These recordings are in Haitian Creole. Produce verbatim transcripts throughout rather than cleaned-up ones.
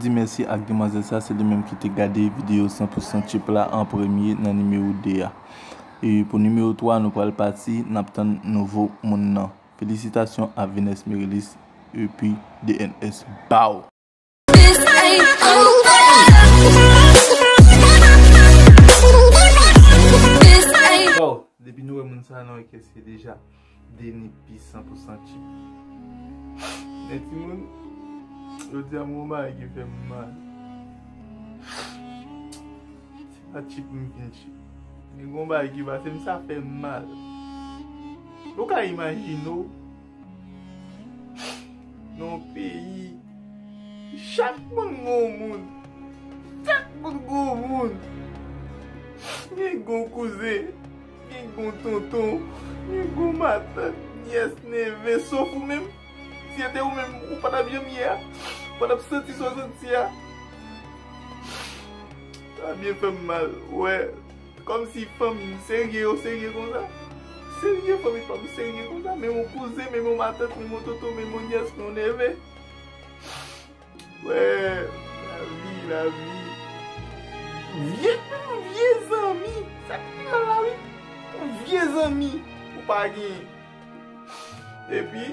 Di mèsi ak demwazèl sa, se li menm ki te gade videyo san pou san cheap la an premye nan nimewo de a. E pou nimewo twa, nou pral pati, n ap tann nouvo moun nan. Felisitasyon a Venus Merilis epi D N S. Bow! Bon, depi nou wè moun sa, nou wè ke se deja Denis P san pou san cheap. Men timoun, jodi a m gon bagay ki fè m mal. Se pa cheap m vin cheap. Men gon bagay ki pase m, sa fè m mal. Ou ka imajine w nan yon peyi, chak moun gon moun. Chak moun gon moun. Gen gon kouzen, gen gon tonton, gen gon matant, nyès, neve, sof ou menm. Si se te ou menm, ou pa t ap janm ye a. Ou pa t ap santi sa w santi a. Sa byen fè m mal. Wè, kòmsi fanmi m serye, yo serye konsa. Serye, fanmi pa m serye konsa. Men yon kouzen, men yon matant, men yon tonton, men yon nyès, men yon neve. Wè, lavi, lavi. Vye, vye zanmi. Sa ki pi mal la, wi. Vye zanmi ou pa genyen. Epi,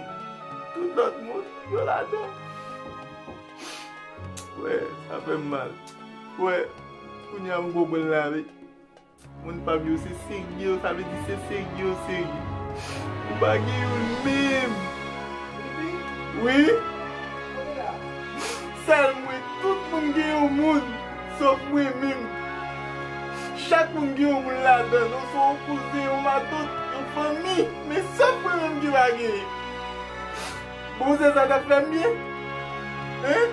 tout lòt moun, yo ladan. Wè, sa fè m mal. Wè, kounye a m konprann la, wi. Moun pa m yo se serye, yo, sa vle di se serye, yo serye. Ou pa gen youn menm. Wi. Sèl mwen, tout moun gen yon moun, sòf mwen menm. Chak moun gen yon moun ladan, nou se yon kouzen, yon matant, yon fanmi, men sòf mwen menm ki pa genyen. Bon, se sa k ap fè m byen? Hein?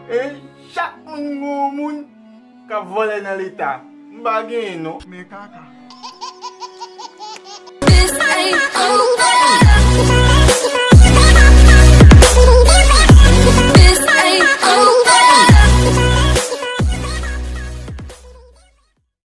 Hein? Chak moun gen yon moun k ap vòlè nan leta. M pa genyen non. Men kaka.